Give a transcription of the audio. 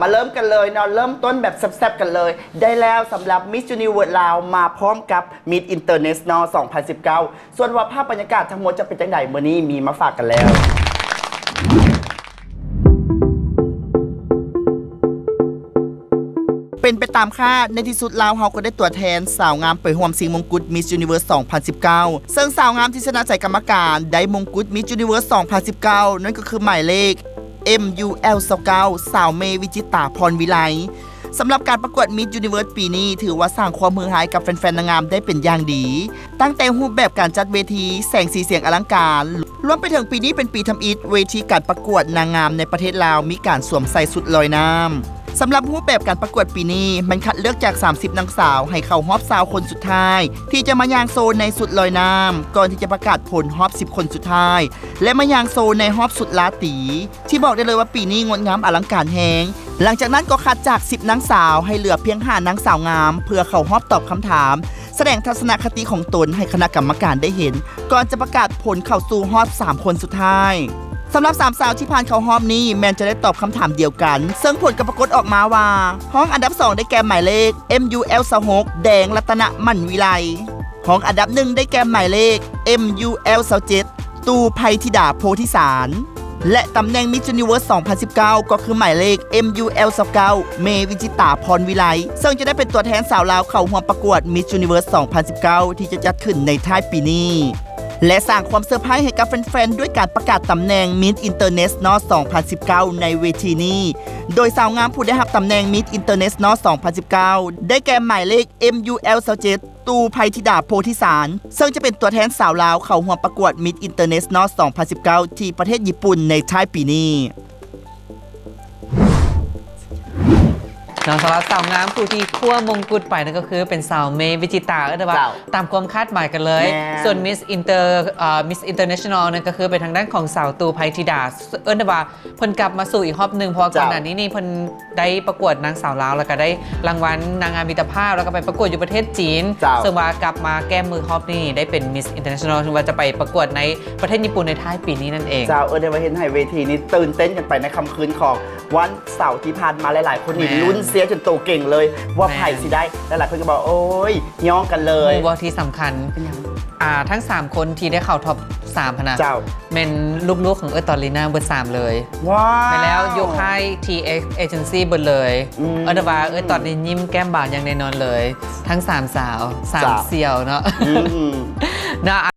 ມາເລີ່ມກັນເລີຍເນາະ ເລີ່ມຕົ້ນແບບແຊບໆກັນເລີຍ. ໄດ້ແລ້ວສຳລັບ Miss Universe ລາວ ມາພ້ອມກັບ Miss International ສອງພັນສິບເກົ້າ ສ່ວນວ່າພາບບັນຍາກາດທັງໝົດຈະເປັນຈັ່ງໃດ ມື້ນີ້ມີມາຝາກກັນແລ້ວ. ເປັນໄປຕາມຄາດ, ໃນທີ່ສຸດລາວເຮົາກໍໄດ້ຕົວແທນສາວງາມໄປຮ່ວມຊິງມົງກຸດ Miss Universe ສອງພັນສິບເກົ້າ ເຊິ່ງສາວງາມທີ່ຊະນະໃຈກຳມະການໄດ້ມົງກຸດ Miss Universe ສອງພັນສິບເກົ້າ ນັ້ນກໍຄືໝາຍເລກ ເອັມຢູແອລ ຊາວເກົ້າ ສາວເມ ວິຈິດຕາ ພອນວິໄລ. ສຳລັບການປະກວດ Miss Universe ປີນີ້ ຖືວ່າສ້າງຄວາມຮືຮາໃຫ້ກັບແຟນໆນາງງາມໄດ້ເປັນຢ່າງດີ, ຕັ້ງແຕ່ຮູບແບບການຈັດເວທີ, ແສງສີສຽງອະລັງການ, ລວມໄປເຖິງປີນີ້ເປັນປີທຳອິດ ເວທີການປະກວດນາງງາມໃນປະເທດລາວມີການສວມໃສ່ຊຸດລອຍນ້ຳ. ສຳລັບຮູບແບບການປະກວດປີນີ້ ແມ່ນຄັດເລືອກຈາກສາມສິບນາງສາວໃຫ້ເຂົ້າຮອບຊາວຄົນສຸດທ້າຍ ທີ່ຈະມາຍ່າງໂຊໃນຊຸດລອຍນ້ຳ ກ່ອນທີ່ຈະປະກາດຜົນຮອບສິບຄົນສຸດທ້າຍ ແລະ ມາຍ່າງໂຊໃນຮອບຊຸດລາຕີ ທີ່ບອກໄດ້ເລີຍວ່າປີນີ້ງົດງາມອະລັງການແຮງ. ຫຼັງຈາກນັ້ນກໍຄັດຈາກສິບນາງສາວໃຫ້ເຫຼືອພຽງຫ້ານາງສາວງາມ ເພື່ອເຂົ້າຮອບຕອບຄຳຖາມ ສະແດງທັດສະນະຄະຕິຂອງຕົນໃຫ້ຄະນະກຳມະການໄດ້ເຫັນ ກ່ອນຈະປະກາດຜົນເຂົ້າສູ່ຮອບສາມຄົນສຸດທ້າຍ. ສຳລັບສາມສາວທີ່ຜ່ານເຂົ້າຮອບນີ້ ແມ່ນຈະໄດ້ຕອບຄຳຖາມດຽວກັນ, ເຊິ່ງຜົນກໍປາກົດອອກມາວ່າ ຮອງອັນດັບສອງໄດ້ແກ່ໝາຍເລກ ເອັມຢູແອລ ຊາວຫົກ ແດງ ລັດຕະນະ ໝັ້ນວິໄລ, ຮອງອັນດັບໜຶ່ງໄດ້ແກ່ໝາຍເລກ ເອັມຢູແອລ ຊາວເຈັດ ຕູ່ ໄພທິດາ ໂພທິສານ ແລະ ຕຳແໜ່ງ Miss Universe ສອງພັນສິບເກົ້າ ກໍຄືໝາຍເລກ ເອັມຢູແອລ ຊາວເກົ້າ ເມ ວິຈິດຕາ ພອນວິໄລ ເຊິ່ງຈະໄດ້ເປັນຕົວແທນສາວລາວເຂົ້າຮ່ວມປະກວດ Miss Universe ສອງພັນສິບເກົ້າ ທີ່ຈະຈັດຂຶ້ນໃນທ້າຍປີນີ້ ແລະ ສ້າງຄວາມເຊີໄພຣສ໌ໃຫ້ກັບແຟນໆ ດ້ວຍການປະກາດຕຳແໜ່ງ Miss International ສອງພັນສິບເກົ້າ ໃນເວທີນີ້, ໂດຍສາວງາມຜູ້ໄດ້ຮັບຕຳແໜ່ງ Miss International ສອງພັນສິບເກົ້າ ໄດ້ແກ່ໝາຍເລກ ເອັມຢູແອລ ຊາວເຈັດ ຕູ່ ໄພທິດາ ໂພທິສານ ເຊິ່ງຈະເປັນຕົວແທນສາວລາວເຂົ້າຮ່ວມປະກວດ Miss International ສອງພັນສິບເກົ້າ ທີ່ປະເທດຍີ່ປຸ່ນໃນທ້າຍປີນີ້. ເນາະ ສຳລັບສາວງາມຜູ້ທີ່ຄວ້າມົງກຸດໄປນັ້ນກໍຄືເປັນສາວເມ ວິຈິດຕາ ເອີ້ນໄດ້ວ່າ ເຈົ້າ ຕາມຄວາມຄາດໝາຍກັນເລີຍ. ແມ່ນ. ສ່ວນ Miss Inter ເອີ Miss International ນັ້ນກໍຄືເປັນທາງດ້ານຂອງສາວຕູ່ ໄພທິດາ ເອີ້ນໄດ້ວ່າ ເພິ່ນກັບມາສູ່ອີກຮອບໜຶ່ງ ເພາະວ່າ ເຈົ້າ ກ່ອນໜ້ານີ້ນີ້ເພິ່ນໄດ້ປະກວດນາງສາວລາວ ແລ້ວກໍໄດ້ລາງວັນນາງງາມມິດຕະພາບ ແລ້ວກໍໄປປະກວດຢູ່ປະເທດຈີນ ເຈົ້າ ເຊິ່ງວ່າກັບມາແກ້ມືຮອບນີ້ໄດ້ເປັນ Miss International ເຊິ່ງວ່າຈະໄປປະກວດໃນປະເທດຍີ່ປຸ່ນໃນທ້າຍປີນີ້ນັ້ນເອງ. ເຈົ້າ ເອີ້ນໄດ້ວ່າເຮັດໃຫ້ເວທີນີ້ຕື່ນເຕັ້ນກັນໄປໃນຄ່ຳຄືນຂອງວັນເສົາທີ່ຜ່ານມາ ຫຼາຍໆຄົນນີ້ ແມ່ນ ລຸ້ນເຊຍຈົນໂຕເກັ່ງເລີຍ ວ່າ ແມ່ນ ໃຜຊິໄດ້ ຫຼາຍໆຄົນກໍບອກ ໂອ້ຍ ຍ້ອງກັນເລີຍ. ຮູ້ບໍ່ທີ່ສຳຄັນ ເປັນຫຍັງ? ອ່າ ທັງສາມຄົນທີ່ໄດ້ເຂົ້າທັອບສາມຫັ້ນນະ ເຈົ້າ ແມ່ນລູກໆຂອງເອື້ອຍຕອນລີນາເບິດສາມເລີຍ. ວ້າວ ແມ່ນແລ້ວ ຢູ່ຄ້າຍ ທີເອັກ Agency ເບິດເລີຍ. ອືມ ເອີ້ນໄດ້ວ່າເອື້ອຍຕອນນີ້ຍິ້ມແກ້ມບານຢ່າງແນ່ນອນເລີຍ ທັງສາມສາວ ສາມ ເຈົ້າ ສ່ຽວເນາະ. ອືມ ເນາະ.